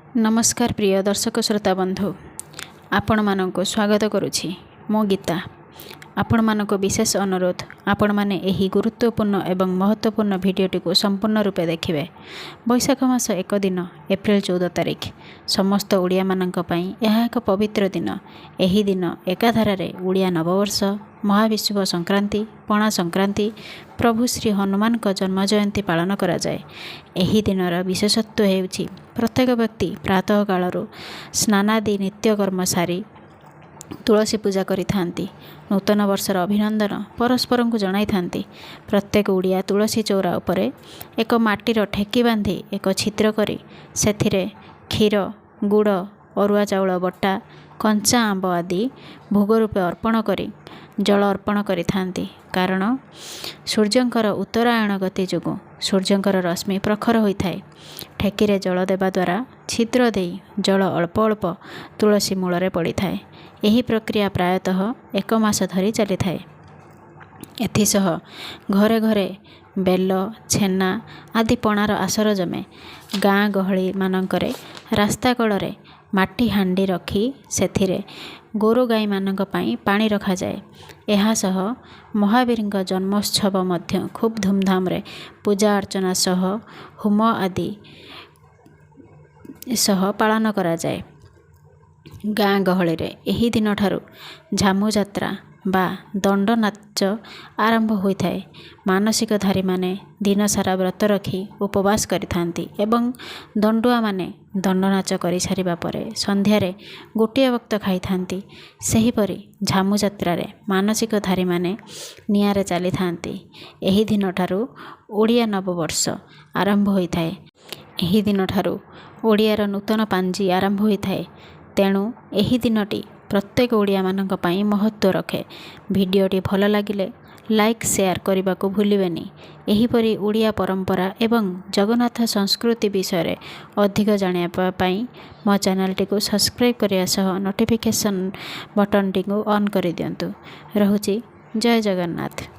ନମସ୍କାର ପ୍ରିୟ ଦର୍ଶକ ଶ୍ରୋତା ବନ୍ଧୁ, ଆପଣମାନଙ୍କୁ ସ୍ୱାଗତ କରୁଛି ମୁଁ ଗୀତା। ଆପଣମାନଙ୍କୁ ବିଶେଷ ଅନୁରୋଧ, ଆପଣମାନେ ଏହି ଗୁରୁତ୍ୱପୂର୍ଣ୍ଣ ଏବଂ ମହତ୍ତ୍ୱପୂର୍ଣ୍ଣ ଭିଡ଼ିଓଟିକୁ ସମ୍ପୂର୍ଣ୍ଣ ରୂପେ ଦେଖିବେ। ବୈଶାଖ ମାସ ଏକ ଦିନ, ଏପ୍ରିଲ 14 ତାରିଖ, ସମସ୍ତ ଓଡ଼ିଆମାନଙ୍କ ପାଇଁ ଏହା ଏକ ପବିତ୍ର ଦିନ। ଏହି ଦିନ ଏକାଧାରାରେ ଓଡ଼ିଆ ନବବର୍ଷ, ମହାବିଷୁବ ସଂକ୍ରାନ୍ତି, ପଣା ସଂକ୍ରାନ୍ତି, ପ୍ରଭୁ ଶ୍ରୀ ହନୁମାନଙ୍କ ଜନ୍ମ ଜୟନ୍ତୀ ପାଳନ କରାଯାଏ। ଏହି ଦିନର ବିଶେଷତ୍ୱ ହେଉଛି, ପ୍ରତ୍ୟେକ ବ୍ୟକ୍ତି ପ୍ରାତଃ କାଳରୁ ସ୍ନାନାଦି ନିତ୍ୟକର୍ମ ସାରି ତୁଳସୀ ପୂଜା କରିଥାନ୍ତି। ନୂତନ ବର୍ଷର ଅଭିନନ୍ଦନ ପରସ୍ପରଙ୍କୁ ଜଣାଇଥାନ୍ତି। ପ୍ରତ୍ୟେକ ଓଡ଼ିଆ ତୁଳସୀ ଚଉରା ଉପରେ ଏକ ମାଟିର ଠେକି ବାନ୍ଧି ଏକ ଛିଦ୍ର କରି ସେଥିରେ କ୍ଷୀର, ଗୁଡ଼, ଅରୁଆ ଚାଉଳ ବଟା, କଞ୍ଚା ଆମ୍ବ ଆଦି ଭୋଗ ରୂପେ ଅର୍ପଣ କରି ଜଳ ଅର୍ପଣ କରିଥାନ୍ତି। କାରଣ ସୂର୍ଯ୍ୟଙ୍କର ଉତ୍ତରାୟଣ ଗତି ଯୋଗୁଁ ସୂର୍ଯ୍ୟଙ୍କର ରଶ୍ମି ପ୍ରଖର ହୋଇଥାଏ। ଠେକିରେ ଜଳ ଦେବା ଦ୍ୱାରା ଛିଦ୍ର ଦେଇ ଜଳ ଅଳ୍ପ ଅଳ୍ପ ତୁଳସୀ ମୂଳରେ ପଡ଼ିଥାଏ। ଏହି ପ୍ରକ୍ରିୟା ପ୍ରାୟତଃ ଏକ ମାସ ଧରି ଚାଲିଥାଏ। ଏଥିସହ ଘରେ ଘରେ ବେଲ, ଛେନା ଆଦି ପଣାର ଆସର ଜମେ। ଗାଁ ଗହଳିମାନଙ୍କରେ ରାସ୍ତା କଡ଼ରେ ମାଟି ହାଣ୍ଡି ରଖି ସେଥିରେ ଗୋରୁ ଗାଈମାନଙ୍କ ପାଇଁ ପାଣି ରଖାଯାଏ। ଏହା ସହ ମହାବୀରଙ୍କ ଜନ୍ମୋତ୍ସବ ମଧ୍ୟ ଖୁବ୍ ଧୁମଧାମରେ ପୂଜା ଅର୍ଚ୍ଚନା ସହ ହୋମ ଆଦି ସହ ପାଳନ କରାଯାଏ। ଗାଁ ଗହଳିରେ ଏହି ଦିନଠାରୁ ଝାମୁଯାତ୍ରା ବା ଦଣ୍ଡନାଚ ଆରମ୍ଭ ହୋଇଥାଏ। ମାନସିକଧାରୀମାନେ ଦିନସାରା ବ୍ରତ ରଖି ଉପବାସ କରିଥାନ୍ତି ଏବଂ ଦଣ୍ଡୁଆମାନେ ଦଣ୍ଡନାଚ କରିସାରିବା ପରେ ସନ୍ଧ୍ୟାରେ ଗୋଟିଏ ବକ୍ତ ଖାଇଥାନ୍ତି। ସେହିପରି ଝାମୁଯାତ୍ରାରେ ମାନସିକଧାରୀମାନେ ନିଆଁରେ ଚାଲିଥାନ୍ତି। ଏହି ଦିନଠାରୁ ଓଡ଼ିଆ ନବବର୍ଷ ଆରମ୍ଭ ହୋଇଥାଏ। ଏହି ଦିନଠାରୁ ଓଡ଼ିଆର ନୂତନ ପାଞ୍ଜି ଆରମ୍ଭ ହୋଇଥାଏ। ତେଣୁ ଏହି ଦିନଟି ପ୍ରତ୍ୟେକ ଓଡ଼ିଆମାନଙ୍କ ପାଇଁ ମହତ୍ତ୍ୱ ରଖେ। ଭିଡ଼ିଓଟି ଭଲ ଲାଗିଲେ ଲାଇକ୍, ସେୟାର କରିବାକୁ ଭୁଲିବେନି। ଏହିପରି ଓଡ଼ିଆ ପରମ୍ପରା ଏବଂ ଜଗନ୍ନାଥ ସଂସ୍କୃତି ବିଷୟରେ ଅଧିକ ଜାଣିବା ପାଇଁ ମୋ ଚ୍ୟାନେଲଟିକୁ ସବସ୍କ୍ରାଇବ୍ କରିବା ସହ ନୋଟିଫିକେସନ୍ ବଟନ୍ଟିକୁ ଅନ୍ କରିଦିଅନ୍ତୁ। ରହୁଛି, ଜୟ ଜଗନ୍ନାଥ।